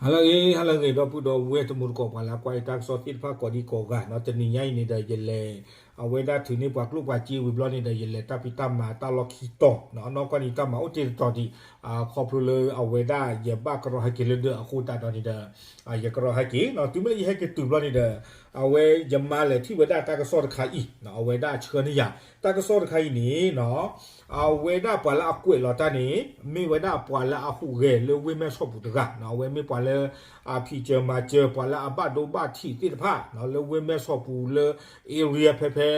ဟါလၢအဂ့ၤ ဟါလၢအဂ့ၤ ဒီပုၢ်ဒီဝဲၢ်တံၤသကိး ပှၤလၢကွၢ်ယတၢ်ကစီၣ်သ့ၣ်တဖၣ်ကိးဒံကိးဂၤနီၤ, တနံၤညါအံၤန့ၣ်ဒီး ယလဲၤ အဝဲဒၣ်ထုးန့ၢ်ပှၤကျိၣ်ပှၤစ့ဝံၤဘျီန့ၣ်ဒီး ယလဲၤတၢ်ဖံးတၢ်မၤတၢ်လီၢ်ခံတီၤနီၤ, အနီၢ်ကီၢ်န့ၣ်တၢ်မၤအိၣ်တ့ၢ်တတီၤဒံး, ခီဖျိလၢအဝဲဒၣ်ယဘၣ်ကရီဟဲက့ၤလၢဒၢးအဃိသတးဒီးန့ၣ်ဒီး ယကရီဟဲက့ၤနီၤ, တုၤမ့ၢ်လၢယဟဲက့ၤတုၤဘျီန့ၣ်ဒီး အဝဲယမါလဲၤထံၣ်ဝဲဒၣ်တၢ်ကစီၣ်တခါအံၤနီၤ, အဝဲဒၣ်ဆှၢန့ၢ်ယၤ တၢ်ကစီၣ်တခါအံၤန့ၣ်နီၤ အဝဲဒၣ်ပှၤလၢအကွဲးလီၤတၢ်န့ၣ် မ့ၢ်ဝဲဒၣ်ပှၤလၢအဟူးဂဲၤလၢဝ့ၢ်မဲၢ်ဆီးပူၤတဂၤနီၤ, အဝဲမ့ၢ်ပှၤလၢ အဖံးစၢၤမၤစၢၤ ပှၤလၢအဘၣ်ဒိဘၣ်ထံးသ့ၣ်တဖၣ်နီၤ, လၢဝ့ၢ်မဲၢ်ဆီးပူၤလၢ area ဖဲဖဲ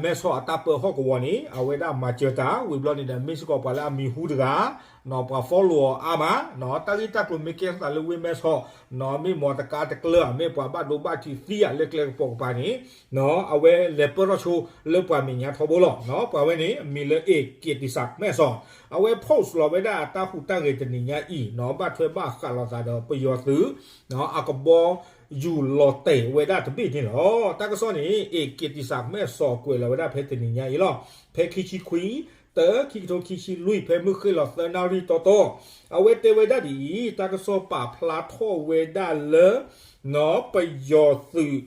မဲၢ်ဆီးအတၢ်ပၢဟီၣ်ကဝီၤန့ၣ် အဝဲဒၣ်မၤစၢၤတၢ်ဝံၤဘျီန့ၣ်ဒီး မ့ၢ်စ့ၢ်ကီးပှၤလၢအမံၤဟူတဂၤနီၤ, ပှၤ follow အီၤအါမးနီၤ, တၢ်ဂ့ၢ်တၢ်ကျိၤမ့ၢ်ကဲထီၣ်သးလၢဝ့ၢ်မဲၢ်ဆီးနီၤ, မ့ၢ်မီတကါတကျၢၤ မ့ၢ်ပှၤဘၣ်ဒိဘၣ်ထံးသံဧါလၢကျဲကပိာ်ကပၤန့ၣ် အဝဲလဲၤပၢၢ်ထီၣ်ဆိလၢပှၤမဲာ်ညါထီဘိလီၤနီၤ, ပှၤဝဲန့ၣ် အမံၤလၢ A က့းတံးစး မဲၢ်ဆီး, အဝဲ post လီၤဝဲဒၣ်အတၢ်ဟူးတၢ်ဂဲၤတနံၤညါအံၤနီၤ, ဘၣ်ထွဲဘၣ်ဃးလိာ်သးဒီးပယီၤသုး အကဘီယူၤလီၤတဲာ်ဝဲဒၣ်တဘ့ၣ်န့ၣ်လီၤ. တၢ်ကစီၣ်န့ၣ် A က့းတံးစး မဲၢ်ဆီး ကွဲးလီၤဝဲဒၣ်ဖဲတနံၤညါအံၤလီၤ. ဖဲခံဆံခွံ တၢ ခံကထိခံဆံလွံၢ် ဖဲမုၢ်ဃ့ၢ်လီၤသၢနၣ်ရံၣ်တီတီ အဝဲတဲဝဲဒၣ်ဒ်အံၤ, တၢ်ကစီၣ်ပာ်ဖျါထီၣ်ဝဲဒၣ်လၢ ပယီၤသုး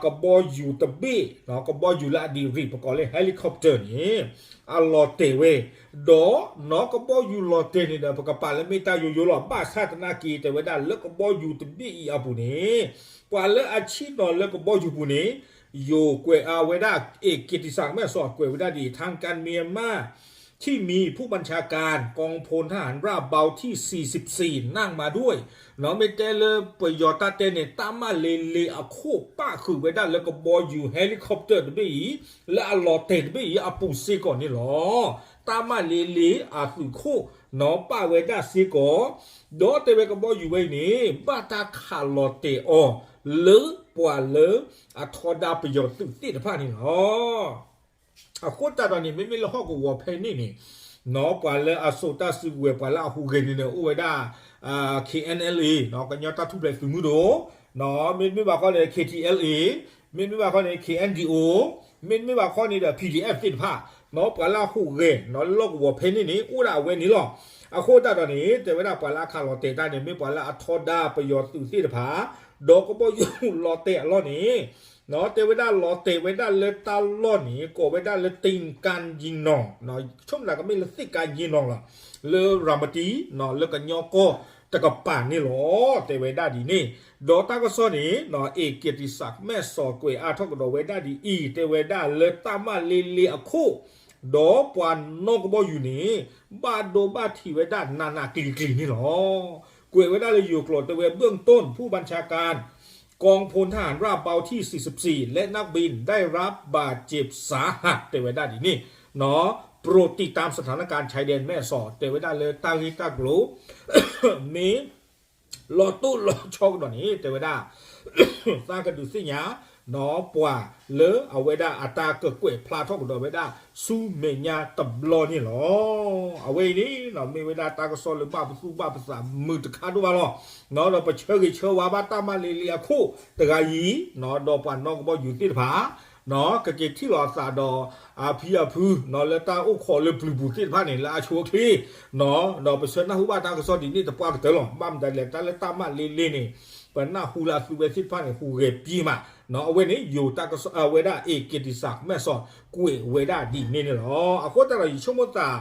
ကဘီယူၤတဘ့ၣ်, ကဘီယူၤလၢအဒံးရံၣ် ပကိးလၢ helicopter န့ၣ် အလီၤတဲာ်ဝဲ, ဒီးနီၢ်ကဘီယူၤလီၤတဲာ်န့ၣ်ဒီး ပကပာ်လၢမ့ၢ်တၢ်ယိယိလီၤ. ဘၣ်ဆၣ်သနာ်က့ တဲဝဲဒၣ်လၢကဘီယူၤတဘ့ၣ်အံၤအပူၤန့ၣ် ပှၤလၢအဆ့ၣ်နီၤလၢကဘီယူၤပူၤန့ၣ် ယိၤကွဲးအဝဲဒၣ် A က့းတံးစး မဲၢ်ဆီး ကွဲးဝဲဒၣ်ဒ်အံၤ, ทางการเมียนมา ที่มีผู้บัญชาการกองพลทหารราบเบาที่สี่สิบสี่นั่งมาด้วย မ့ၢ်တဲလၢပယီၤတၢ်တဲန့ၣ် တၢ်မၤလ့လ့အခိၣ် ပၣ်ဃုာ်ဝဲဒၣ်လၢကဘီယူၤ helicopter တဘ့ၣ်အံၤ လၢအလီၤတဲာ်တဘ့ၣ်အံၤအပူၤစ့ၢ်ကီးန့ၣ်လီၤ. တၢ်မၤလ့လ့အသုးခိၣ်နီၤ ပၣ်ဝဲဒၣ်စ့ၢ်ကီး, ဒီးတဲဝဲကဘီယူၤဝဲအံၤန့ၣ် ဘၣ်တၢ်ခးလီၤတဲာ်အီၤ လၢပှၤလၢအထီဒါပယီၤသုးသ့ၣ်တဖၣ်န့ၣ်လီၤ. အဃိသတးဒီးန့ၣ် မ့မ့ၢ်လၢဟီၣ်ကဝီၤဖဲန့ၣ်န့ၣ် ပှၤလၢအစိာ်တၢ်စုကဝဲၤ ပှၤလၢအဟူးဂဲၤန့ၣ်န့ၣ် အိၣ်ဝဲဒၣ် K N L A ကညီတၢ်ထူၣ်ဖျဲးသုးမုၢ်ဒိၣ်, မ့တမ့ၢ်ဘၣ်ခီန့ၣ် K T L A, မ့တမ့ၢ်ဘၣ်ခီန့ၣ် K N D O, မ့တမ့ၢ်ဘၣ်ခီန့ၣ်ဒီး P D F သ့ၣ်တဖၣ်, ပှၤလၢအဟူးဂဲၤလၢဟီၣ်ကဝီၤဖဲန့ၣ်န့ၣ် အိၣ်ဒၣ်အဝဲန့ၣ်လီၤ. အဃိသတးဒီးန့ၣ် တဲဝဲဒၣ်ပှၤလၢအခးလီၤတဲာ်တၢ်န့ၣ် မ့ၢ်ပှၤလၢအထီဒါပယီၤသုးသ့ၣ်တဖၣ်, ဒီးကဘီယူၤလီၤတဲာ်အလီၢ်န့ၣ် တဲဝဲဒၣ်လီၤတဲာ်ဝဲဒၣ်လၢတၢ်လီၢ်န့ၣ် ကိးဝဲဒၣ်လၢ တိန်ကၣ်ယံနီၤ, ဆိကမိၣ်သးကမ့ၢ်လၢ သ့ၣ်ကၣ်ယံနီၤ လီၤ, လၢရၤမတံ လၢကညီကီၢ်တကပၤန့ၣ်လီၤ, တဲဝဲဒၣ်ဒ်န့ၣ်. ဒီးတၢ်ကစီၣ်န့ၣ် A က့းတံးစး မဲၢ်ဆီး ကွဲးအါထီၣ်ကဒီးဝဲဒၣ်ဒ်အံၤ, တဲဝဲဒၣ်လၢတၢ်မၤလ့လ့အခိၣ် ဒီးပှၤနီၢ်ကဘီယူၤန့ၣ် ဘၣ်ဒိဘၣ်ထံးဝဲဒၣ်နးနးကျံၤကျံၤန့ၣ်လီၤ. ကွဲးဝဲဒၣ်လၢယိၤကျိာ် တဲဝဲ เบื้องต้น ผู้บัญชาการ กองพลทหารราบเบาที่สี่สิบสี่ และนักบินได้รับบาดเจ็บสาหัส တဲဝဲဒၣ်ဒ်န့ၣ်, โปรดติดตามสถานการณ์ชายแดนแม่สอด တဲဝဲဒၣ်လၢတၢ်ဂ့ၢ်တၢ်ကျိၤ မ့ၢ် လီၤတိၢ်လီၤဆီကဒီးန့ၣ် တဲဝဲဒၣ် သးကဒုးသ့ၣ်ညါ ပှၤလၢအဝဲဒၣ်အတၢ်ကကွဲးဖျါထီၣ်ကဒီးဝဲဒၣ် ဆူမဲာ်ညါတဘျီန့ၣ်လီၤ. အဝဲအံၤန့ၣ် မ့ၢ်ဝဲဒၣ်တၢ်ကစီၣ်လၢဘၣ်ပသူဘၣ်ပသးမုာ်တခါဒိၣ်ဘၣ်လီၤ. ဒီးပဆၢဂ့ၤဆၢဝါဘၣ်တၢ်မၤလ့လ့အခိၣ်တဂၤအံၤ ဒီးပှၤနီၢ်ကဘီယူၤသ့ၣ်တဖၣ် ကက့ၤထံၣ်လိာ်အသးဒီး အဖံအဖု လၢတၢ်အိၣ်ခိးလၢပျုၤပူၤသ့ၣ်တဖၣ်န့ၣ် လၢအဆိအချ့ ဒီးပဆၢနၢ်ဟူဘၣ်တၢ်ကစီၣ်ဒ်န့ၣ်တပှၢ်ကတၢၢ်လီၤ. ဘၣ်မတၤလဲၣ် တၢ်လၢတၢ်မၤလ့လ့န့ၣ် ပနၢ်ဟူလၢအသုဝဲသ့ၣ်တဖၣ်န့ၣ် ဟူးဂဲၤပံမး, အဝဲန့ၣ် ယိၤတၢ်ကစီၣ် အဝဲဒၣ် A က့းတံးစး မဲၢ်ဆီး ကွဲးဝဲဒၣ်ဒ်န့ၣ်န့ၣ်လီၤ. အဃိသတးဒီး ယဆိကမိၣ်သး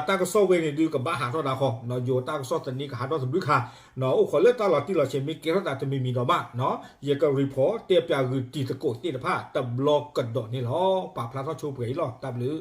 တၢ်ကစီၣ်ဝဲန့ၣ်ဒုးကဘၣ်ဟးထီၣ်ဒၣ်ဃီ, ယိၤတၢ်ကစီၣ်သန့ကဟးထီၣ်သဘျုးခါ, အိၣ်ခိးလၢတၢ်လီၤတံၢ်လီၤဆဲး မ့ၢ်ကဲထီၣ်သးတမံၤမံၤဒီးဘၣ်, ယက report တဲပၠးဂုာ်တံၤသကိးသ့ၣ်တဖၣ်တဘျီကဒီးန့ၣ်လီၤ. ပာ်ဖျါထီၣ်ဆိပှဲၤအံၤလီၤ. တၢ်ဘျုး